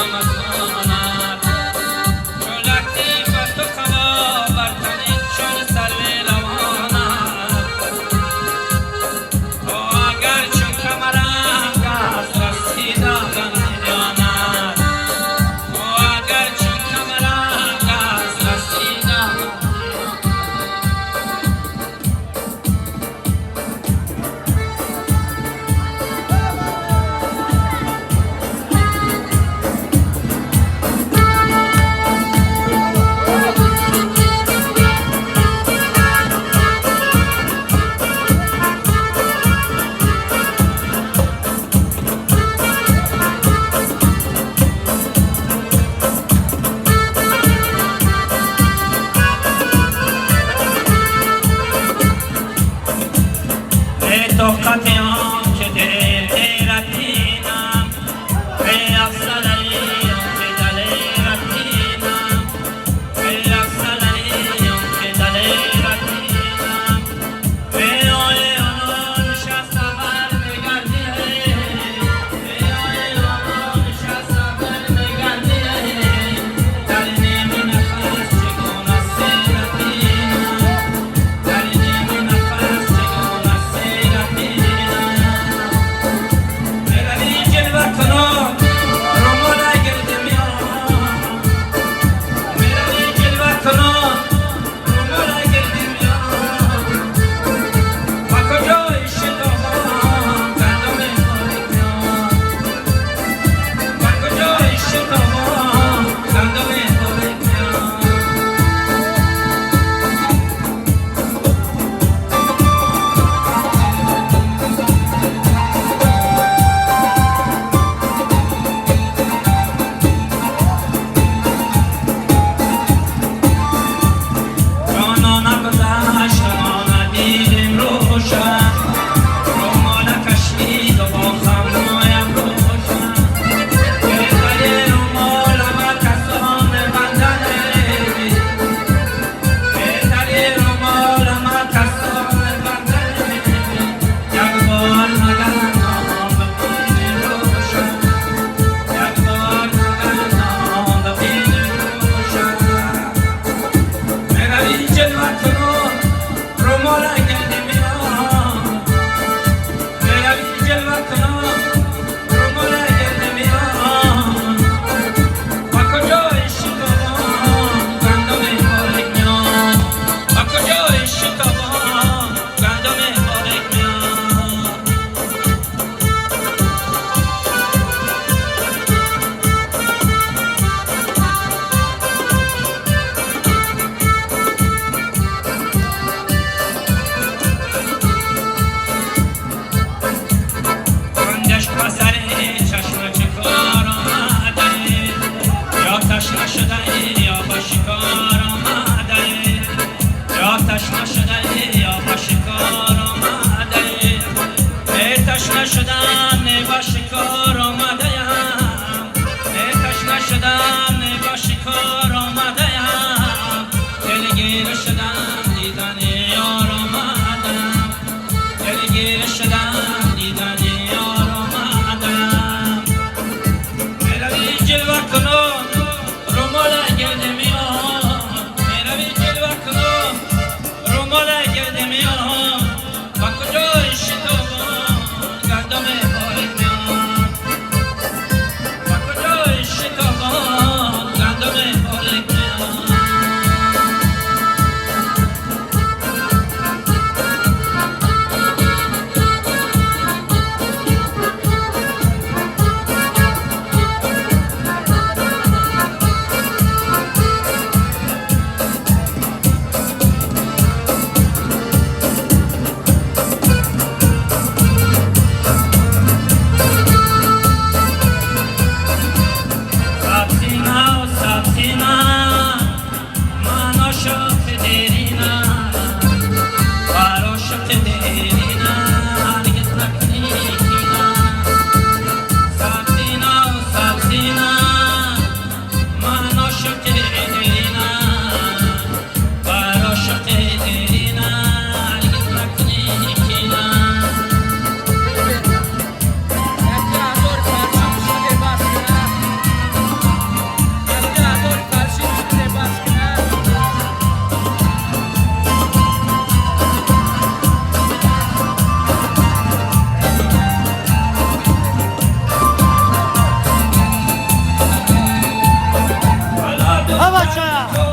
مکانت چو لطیف است و قبا بر تن چون سرو روانت تو اگر چون کمرنگ است رسیده غم میانت تو اگر چون کمرنگ است رسیده. Тоқати он ки дил дират бинам, افسانه‌ای آن که دلیرت بینم، افسانه‌ای آن که دلیرت بینم. ای آی آن نشسته بر میگردی، ای آی آن نشسته بر میگردی، در نیم نفس چگونه سیرت بینم، در نیم نفس چگونه سیرت بینم. میروی جلوه کنان رومال گرد میان، میروی جلوه کنان رومال گرد میان، با کجای شتابان گندم باریک میان، با کجای شتابان گندم باریک میان. جانا نگذشت ما ندیدیم روشن، رومال کشید و با خمایم روشن، بهتر رومالم کسان بندنه، بهتر رومالم کسان بندنه، یک بار مگر نام ببینیم روشن، یک بار مگر نام ببینیم روشن. میروی جلوه کنان رومال گرد میان، میروی جلوه کنان رومال گرد میان، با کجای شتابان گندم باریک میان، با کجای شتابان گندم باریک میان. گنجش پسر چشم چه کار آمده، یا تشنه شده یا با شکار آمده، یا تشنه شده یا با شکار آمده. ای تشنه شدم نه با شکار آمده ام، ای تشنه شدم نه با شکار آمده ام، دلگیر شدم دیدن یار آمدم، دلگیر شدم دیدن یار آمدم. میروی جلوه کنان رومال گرد میان، میروی جلوه کنان رومال گرد میان، با کجای شتابان گندم باریک میان، با کجای شتابان. Бошад.